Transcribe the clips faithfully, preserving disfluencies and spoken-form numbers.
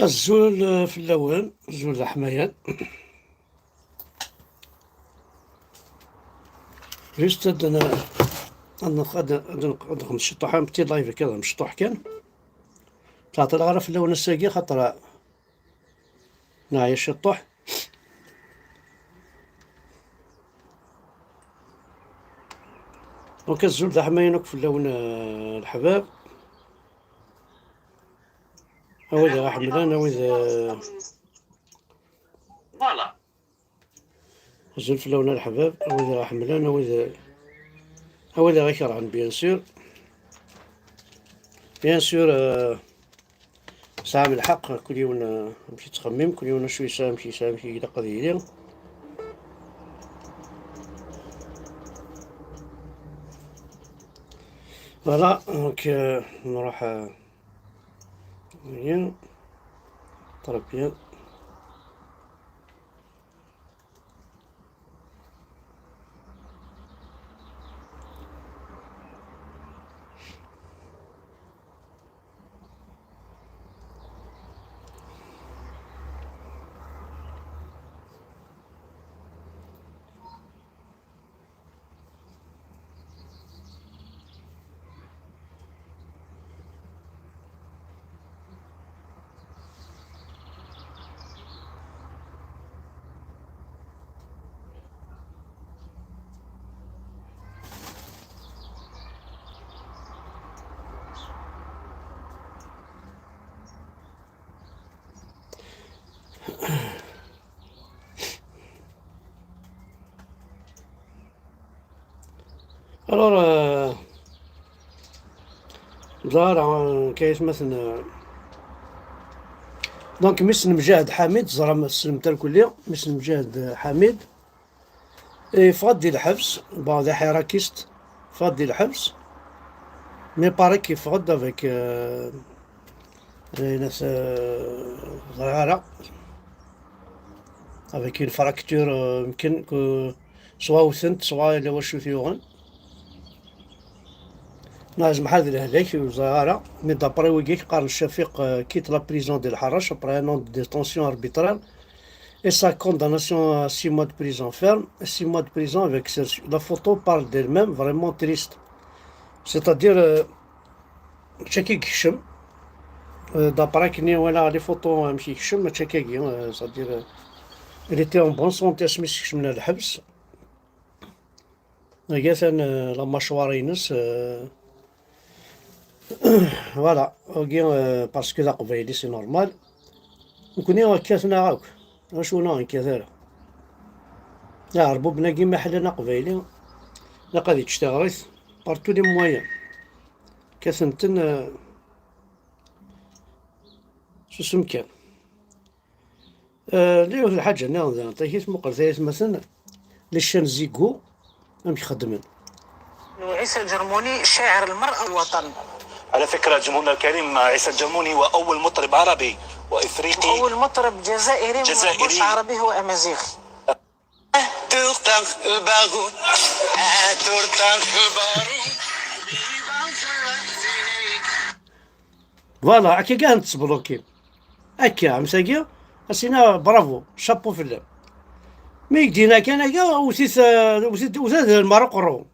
Azul, eh, fell-awen, azul d aḥmayan. Juste ad n-, ad n-, ad n-, ad n-, ad nexdem ciṭuḥ, un petit live akka, d amecṭuḥ kan. Ur ttɛeṭṭileɣ ara fell-awen ass-agi, xaṭer neɛya ciṭuḥ. Donc, azul d aḥmayan akk fell-awen, eh, leḥbab. A wid i ɣ-ḥemmlen, a wid, eh, voilà. Azul fell-awen a leḥbab, a wid i ɣ-ḥemmlen, a wid, a wid i ɣ-ikerhen, bien sûr. Bien sûr, euh, tesɛam lḥeqq, kul yiwen, euh, amek yettxemmim, kul yiwen acu yesɛa, amek yesɛa, amek ilaq ad yili. Voilà, donc, euh, nruḥ, euh, bien. Très bien. Alors, euh, ẓer, euh, kayes مثلا, euh, donc, mmi-s n Mǧahed Ḥamid, ẓram, tessnem-t irkelli, mmi-s n Mǧahed Ḥamid, yeffeɣ-d di lḥebs, bon, d aḥirakist, yeffeɣ-d di lḥebs, mais paraît qu'il yeffeɣ-d avec, euh, d ayen at, euh, ẓriɣ ara, avec une fracture, euh, mken, que, soit wten-t, soit yella wacu t-yuɣen. Neɣ zemḥ ad lehlak, ur ẓriɣ ara. Mais d'après wigi qqaren Ccafiq, euh, quitte la prison de Lḥerrac après un an de détention arbitraire et sa condamnation à six mois de prison ferme, six mois de prison avec sursis. La photo parle d'elle-même, vraiment triste. C'est-à-dire, euh, mačči akka i yekcem. Euh, d'après akken i walaɣ les photos, amek i yekcem, mačči akka-agi, euh, c'est-à-dire, euh, il était en bonne santé asmi s-kecmen ar lḥebs. Agi atan, euh, la mâchoire-ines, euh, voilà, agi, euh, parce que d aqbayli, c'est normal. Nekkni kkaten-aɣ akk, acu neɣ nekkat ara. Aɛerbuben-agi ma ḥlan aqbayli, ilaq ad yečč tiɣrit par tous les moyens. Kkaten-ten, euh, s usem kan. Euh, la yiwet lḥaǧa nniḍen daɣen, takit muqel tayetmaten, les chaînes Zigo, amek xeddmen. وعيسى الجرموني شاعر المرأة والوطن. على فكرة جمهورنا الكريم، عيسى الجرموني هو أول مطرب عربي وإفريقي. وأول مطرب جزائري، جزائري. مش عربي، هو أمازيغي. تلقى الباغوت، تلقى البارود. Voilà, akka kan tettblokim. Akka, am tagi, asina bravo, chapeau fell-am. Mi yegdina kan akka, wtit, eh, wtit, wtit d lmar uqerru.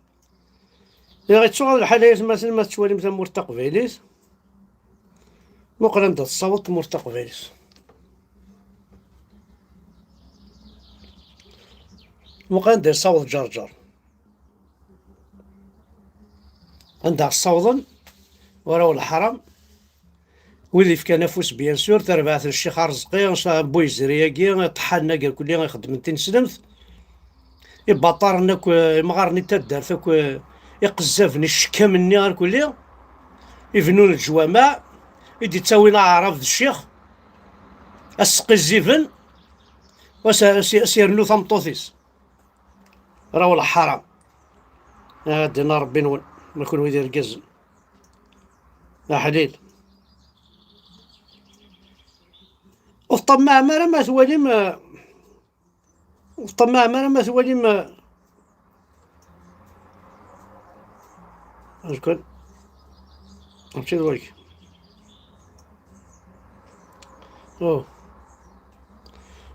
Diɣ, yettuɣal lḥal ay atmaten ma tettwalim tamurt taqbaylit. Muqel anda tessaweḍ tmurt taqbaylit. Muqel anda yessaweḍ Ǧerǧer. Anda ɣ-ssawḍen, ur-aɣ leḥram. Wid yefkan afus, bien sûr, tarbaɛt n Ccix Arezqi, Buyezri-agi, ṭṭḥan-agi irkelli ixeddmen tineslemt. Ibaṭaren akk, imɣaren n taddart akk, iqezzaben, icekkamen-nni irkelli, ibennun leǧwameɛ, i d-ittawin aɛrab d ccix, a s-sqizziben, u a s-, a s-, a s-yernu tameṭṭut-is. Raw leḥram. Ad d-ina Ṛebbi-nwen, ma kunwi d irgazen. Aḥlil. Ur tṭammaɛem ara ma twalim, eh, ur tṭammaɛem ara ma twalim, eh, azekka. Mačči d wagi. Oh.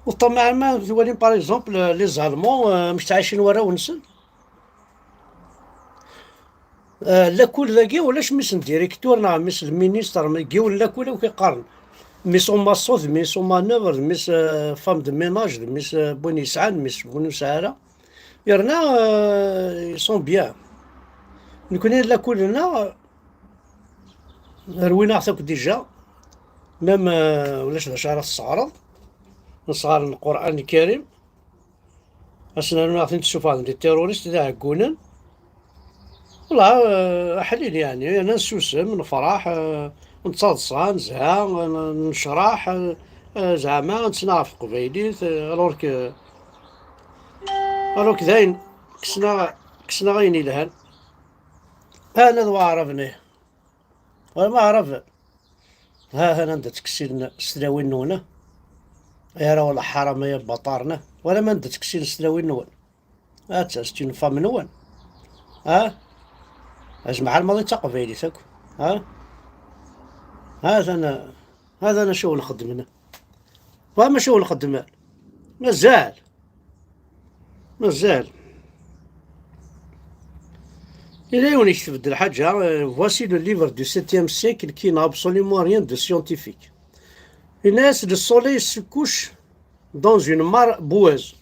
Uṭṭamaɛ ma twalim, par exemple, les Allemands, euh, amek ttɛicin warraw-nsen? Euh, lakul dagi ulac mmi-s n directeur neɣ mmi-s n ministre, yiwen lakul akk iqqaren. Mmi-s n umaṣṣut, mmi-s n umanœuvre, mmi-s, euh, femme de ménage, mmi-s, euh, n win yesɛan, mmi-s n win ur nesɛi ara. Yerna, euh, ils sont bien. Nekni lakul-nneɣ, rwin-aɣ-t akk déjà. Même, euh, ulac d acu ara tesseɣreḍ. Nesɣer Lqur'an Lkarim. Asen rnu aɣ-ten-id-ssufɣen d terroristes d iɛeggunen. Wala, euh, aḥlil, yeɛni, yerna nsusem, nefṛeḥ, euh, nettaḍsa, nezha, n-, necṛeḥ, euh, euh, zeɛma nettnaɣ ɣef teqbaylit, euh, alors que, alors que dayen kksen-aɣ, kksen-aɣ ayen yelhan. Ana d waɛrab-nni. Wala ma aɛrab. Ha, ha, anda ttkessin s tlawin-nwen, ah? Ay arraw n lḥaram, ay abaṭaren, ah? Wala ma anda ttkessin s tlawin-nwen. Ah, c'est une femme-nwen. Ah? Azemḥal maḍi d taqbaylit akk. Ah? Ha, ha, ha, acu wen-xeddmen. Wa maca ur nxeddem ara. Mazal. Mazal. Yella yiwen yekteb-d lḥaǧa, euh, voici le livre du septième siècle qui n'a absolument rien de scientifique. Yenna-yas, le soleil se couche dans une mer boueuse.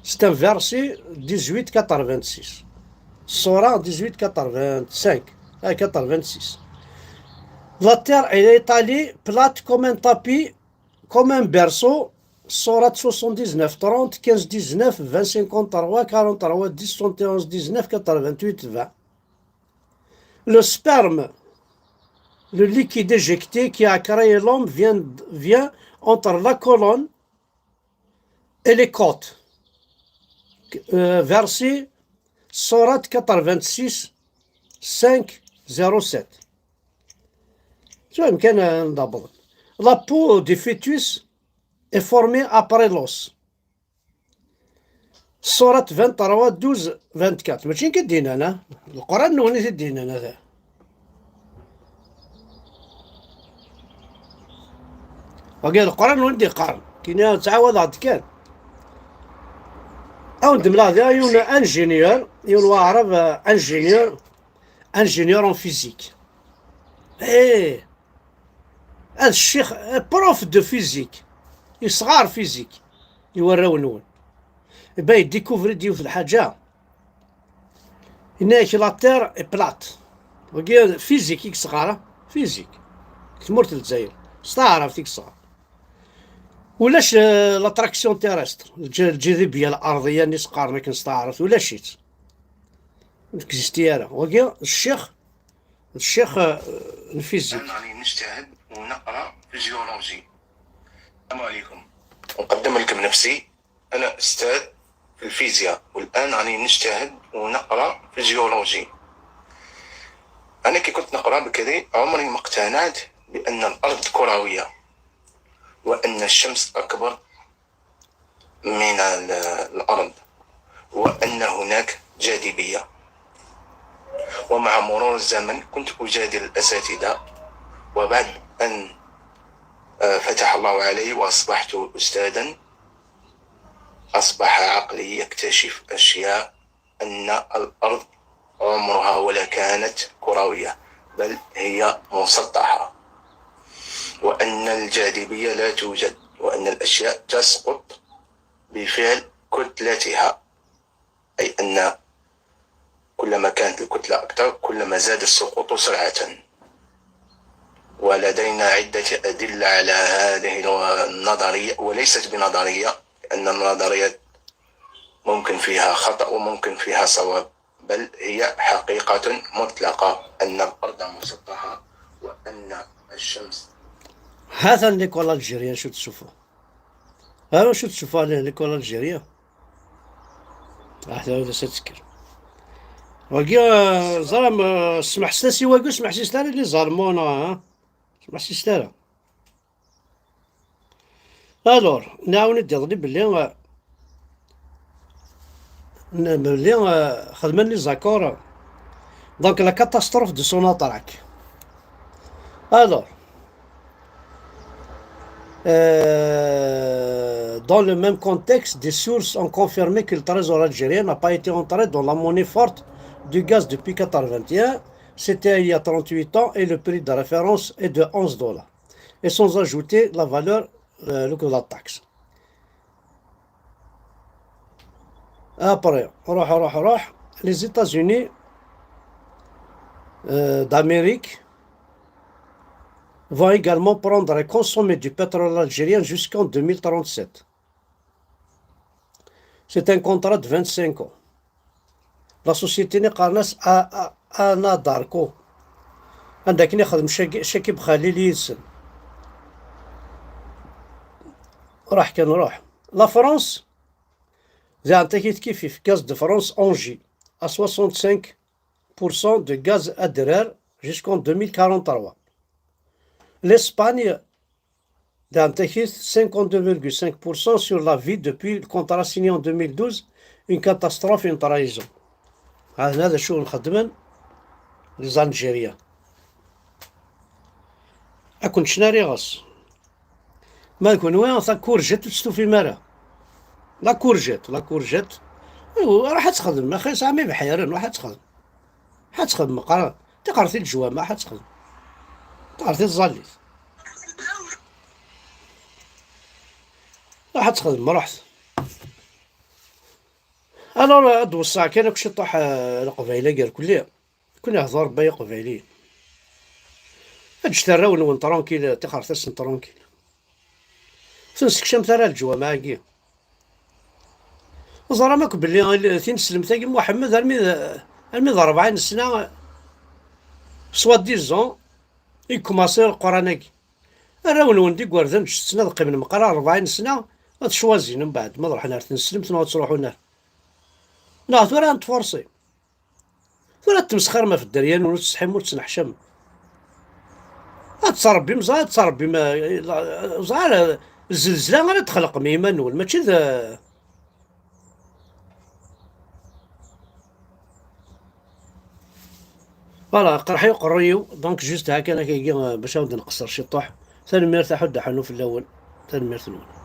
C'est un verset dix-huit quatre-vingt-six. Surah dix-huit quatre-vingt-cinq, ah, quatre-vingt-six. La terre, elle est étalée, plate comme un tapis, comme un berceau. Surah soixante-dix-neuf trente, quinze dix-neuf, vingt cinquante-trois, quarante-trois dix, soixante et onze dix-neuf, quatre-vingt-huit vingt. Le sperme, le liquide éjecté qui a créé l'homme, vient, vient entre la colonne et les côtes. Euh, verset, Sourate quatre-vingt-six, cinq zéro sept. Tura kan, euh, d'abord. La peau du fœtus est formée après l'os. Sourate vingt-trois, douze, vingt-quatre. Mačči nekk i d-yennan, ah? Leqran-nwen i t-id-yennan, ata. Wagi d Leqran-nwen i d-yeqqaren. Kini ttɛawadeɣ-d kan. Awen-d-mleɣ diɣ yiwen ingénieur, yiwen waɛrab, euh, ingénieur, ingénieur en physique. Eh, ad ccix, prof de physique, yesɣar physique i warraw-nwen. Iba yedikuvri-d yiwet lḥaǧa. Yenna-yak la terre est plate. Wagi physique i yesɣar, physique. Deg tmurt n Lezzayer. S taɛrabt i yesɣar. Ulac, euh, l'attraction terrestre. Lǧ-, الجاذبية الأرضية-nni s-qqaren akken s taɛrabt. Ulac-itt. Ur texisti ara. Wagi, d ccix, d ccix, euh, n physique. أنا راني نجتهد ونقرا فيزيولوجي. السلام عليكم. أقدم لكم نفسي. أنا أستاذ في الفيزياء، والآن راني نجتهد ونقرا فيزيولوجي. أنا كي كنت نقرا بكري عمري ما اقتنعت بأن الأرض كروية، وأن الشمس أكبر من ال-، الأرض، وأن هناك جاذبية. ومع مرور الزمن كنت أجادل الأساتذة، وبعد أن، آه، فتح الله علي وأصبحت أستاذا، أصبح عقلي يكتشف أشياء، أن الأرض عمرها ولا كانت كروية، بل هي مسطحة، وأن الجاذبية لا توجد، وأن الأشياء تسقط بفعل كتلتها، أي أن كلما كانت الكتلة أكثر، كلما زاد السقوط سرعة. ولدينا عدة أدلة على هذه النظرية، وليست بنظرية، لأن النظريات ممكن فيها خطأ وممكن فيها صواب، بل هي حقيقة مطلقة أن الأرض مسطحة وأن الشمس. هذا l'école algérienne شو تشوفوا؟ هذا شو تشوفوا عليه l'école algérienne؟ راح تعاود تسكر. Wagi, euh, ẓram, euh, smeḥ s tasiwa-agi, smeḥ s tara les Allemands, ha? Smeḥ s tara. Alors, nɛawen-d iḍelli belli, euh, n-, belli, euh, xedmen les accords. Donc, la catastrophe de Sonatrach. Alors, Euh, dans le même contexte, des sources ont confirmé que le trésor algérien n'a pas été entré dans la monnaie forte du gaz depuis quatre-vingt-un. C'était il y a trente-huit ans et le prix de référence est de onze dollars. Et sans ajouter la valeur, euh, le coût de la taxe. Après, روح، روح، روح. Les États-Unis, euh, d'Amérique vont également prendre et consommer du pétrole algérien jusqu'en deux mille trente-sept. C'est un contrat de vingt-cinq ans. La société-nni qqaren-as A-, A-, Anadarko. Anda akken ixdem Chak-, Chakib Khalil yid-sen. Ruḥ kan ruḥ. La France, daɣen takit kif kif, Gaz de France Engie, à soixante-cinq pour cent de gaz adrer jusqu'en deux mille quarante-trois. L'Espagne, daɣen takit, cinquante-deux virgule cinq pour cent sur la vie depuis le contrat signé en deux mille douze, une catastrophe, une trahison. Hada d acu nxeddmen les Algériens. Ad ken-ččen ar iɣes. Ma d kenwi, takurjat ur tt-tufim ara. La courgette, la courgette. Ruḥ ad texdem, axi sɛam ibeḥyaren, ruḥ ad texdem. Ruḥ ad texdem, qqar, tiqerti n leǧwamaɛ, ruḥ ad texdem. Tiqerti tẓallit. Ruḥ ad texdem, ruḥet. Alors, ad d-weṣṣaɣ kan akk ciṭuḥ, eh, leqbayel-agi irkelli. Kun ihḍer Rebbi ay Iqbayliyen. Ǧǧet arraw-nwen tranquille, tixertasen tranquille. Ur ten-sekcamet ara leǧwamaɛ-agi. Teẓram akk belli il-, tineslemt-agi n Muḥemmed armi d, armi d rebɛin sna, soi-disant, i yekkumaṣi Leqran-agi. Arraw-nwen d igerdan, ǧǧet-ten ad qqimen meqqar rebɛin sna, ad cwazin mbeɛd ma ad ruḥen ar tneslemt neɣ ad ttruḥun ar. Neɣ tura ad ten-tfurṣim. Tura ad tmesxirem ɣef dderya-nwen, ur tettsetḥim, ur tettneḥcam. Ad ttrebbim, ẓer, ad ttrebbim, eh, ẓer, eh, zzelzla ara d-txelqem i yiman-nwen, mačči d, eh, voilà, qerḥ-iyi uqerruy-iw, donc juste هكا هكاكي، eh, bac ad wen-d-nqeṣṣer ciṭuḥ. Tanemmirt a Ḥud Aḥunnu fell-awen. Tanemmirt-nwen.